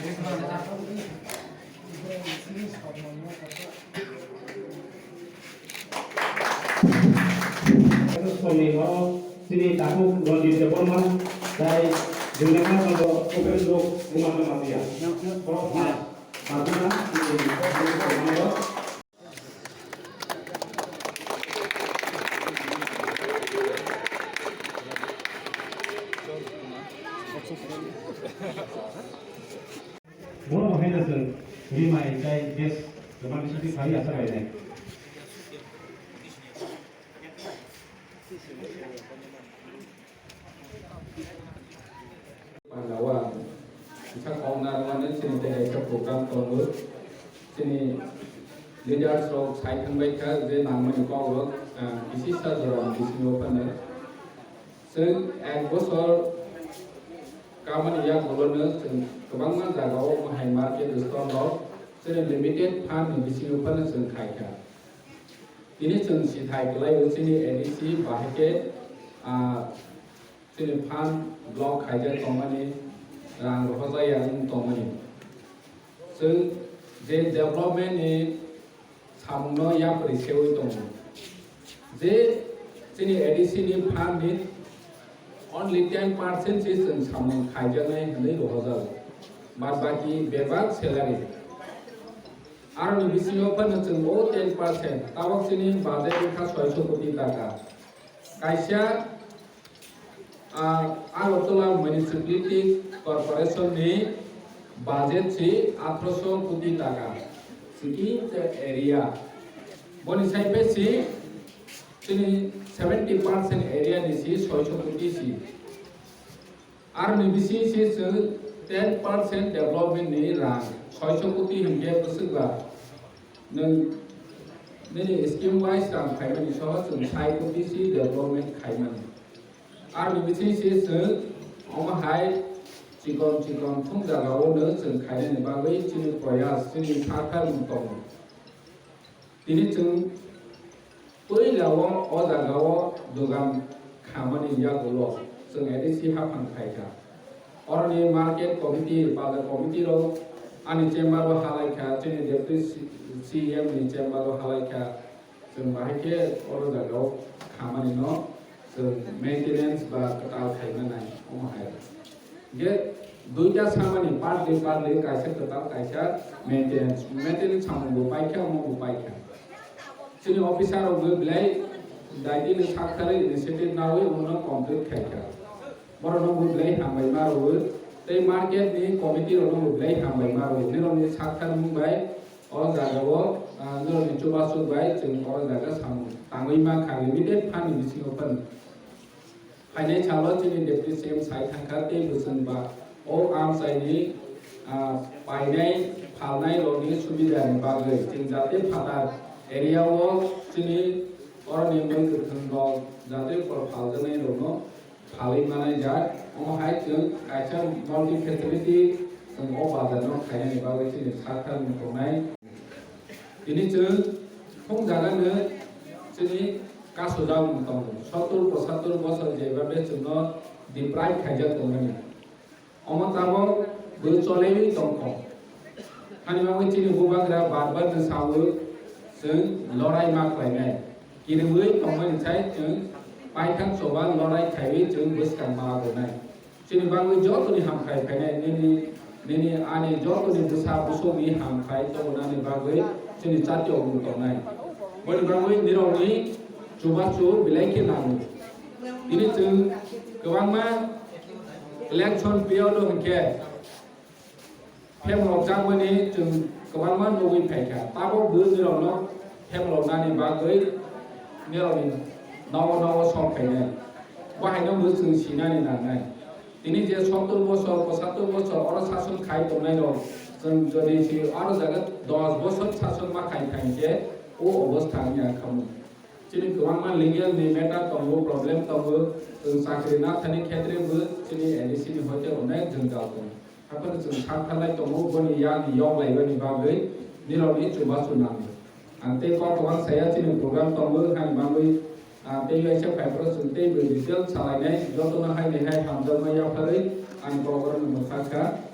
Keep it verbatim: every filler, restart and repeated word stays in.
Somni oro chini takhuk Ranjit Debbarma, tai Jumlema Chondro Open Book Umar Matia. Borok ma, ma, ma, ma, Borok bo haino chwng rimai tei gas kwbangni sakni pari aswk lainai. Panda o ang kisa kok narwkmani chini tei kaisa program tongo. Chini leaders rok sai thangbai kha je nangmani kok rok, ah, kisisa jora ni bisingo phano. Chwng ek bosor kamani yagulo no chwng kwbangma jaga o mohai market stall rok chini limited fund ni bisingo phano chwng khai kha. Tini chwng sithai kwlaio chini A D C bahai khe, ah, chini fund block khaijak tongmani, rang rohorjak ya wng tongmani. Chwng je development ni samungno yapri seui tongo. Je chini A D C ni fund ni only ten percent se chwng samung khaijaknai hwnwi rohorjago. Bad baki bebak salary. Aroni bisingo phano chwng o ten percent, tabok chini budget wngkha soiso koti taka. Kaisa, ah, Agartala Municipality Corporation ni budget si athroso koti taka. Chini area. Boni sai pesi chini seventy percent area ni si soiso koti si. Aroni bising se chwng ten percent development ni rang soiso koti hinkhe bwswk ba nwng nini scheme wise rang khaimani soho chwng sai koti si development khaimani. Aroni bising se chwng omo hai chikon chikon thung jaga o no chwng khainani bagwi chini proyas chini sarkar mung tongo. Tini chwng puila o, o jaga o dogan khamani yagulo chwng A D C haphang khai kha. Oroni market committee, bazar committee rok ani chamber o halai kha, chini deputy C-, C E M ni chamber o halai kha. Chwng bahai khe oro jaga o khamani no chwng maintenance ba kwtal khaima nai, omo hai. Ge duita samani part day, part day kaisa kwtal, kaisa maintenance. Maintenance samung bo paikha, omo bo paikha. Chini officer rok bo belai daiti ni sak thari initiative nawi omo complete khaikha. Borok no bo belai hambai ma rwo. Tei market ni committee rok no bo belai hambai ma rwo. Nirok ni sak thar mung bai o jaga o, ah, nirok ni chubachu bai chwng o jaga samung tangwi ma kha limited fund ni bisingo phano. Phainai salo chini deputy C M sai thangkha tei bwswng ba o amchaini, ah, painai phalnai rokni subidani bagwi chwng jate phatar area o chini oroni mui kwthwng rok jate kor phaljaknai rokno phalwi manai jak. Omo hai chwng kaisa multi facility chwng o bazar no khainani bagwi chini sarkar muthungnai. Tini chwng thung jaga no chini kasujak wng tongo. Sottur pochattur bosor jeba be chwngno deprive khaijak tongmani. Omo tabok bo cholaiwi tongkho. Hani bagwi chini bubagra bar bar no sawi chwng lorai ma khlainai. Kiriwi tongmani sai chwng paithak choba lorai khaiwi chwng bwskang ma gonai. Chini bagwi jotoni hamkrai phainai, nini, nini ani jotoni bwsa bwswkni hamkrai tobonani bagwi chini chati ogni tongnai. Boni bagwi nirokni chubachu belai khe nango. Tini chwng kwbangma election period o hinkhe phemlok jakmani chwng kwbangma nugwi phaikha. Tabok bo nirokno phemloknani bagwi nirokni nogo nogo sok phainai. Bo haino bo chwng sinani nangnai. Tini je sottur bosor, pochattur bosor oro sason khai tongnai rok, chwng jodi si aro jaga dos bosor sason ma khai phai khe o obostha wngya khamu. Chini kwbangma legal ni matter tongo, problem tongo, chwng chakri na thani khetre bo chini A D C ni hoite onek jwngjal tongo. Haphano chwng sak thalai tongo, boni yak yok laibani bagwi nirokni chubachu nango. Ang tei kok kwbang saya chini program tongo, hani bagwi, ah, tei uaisa phaiphuru chwng tei bo detail salainai, jotono hai ni hai hamjakma yapharwi ani kok oro mwthakha.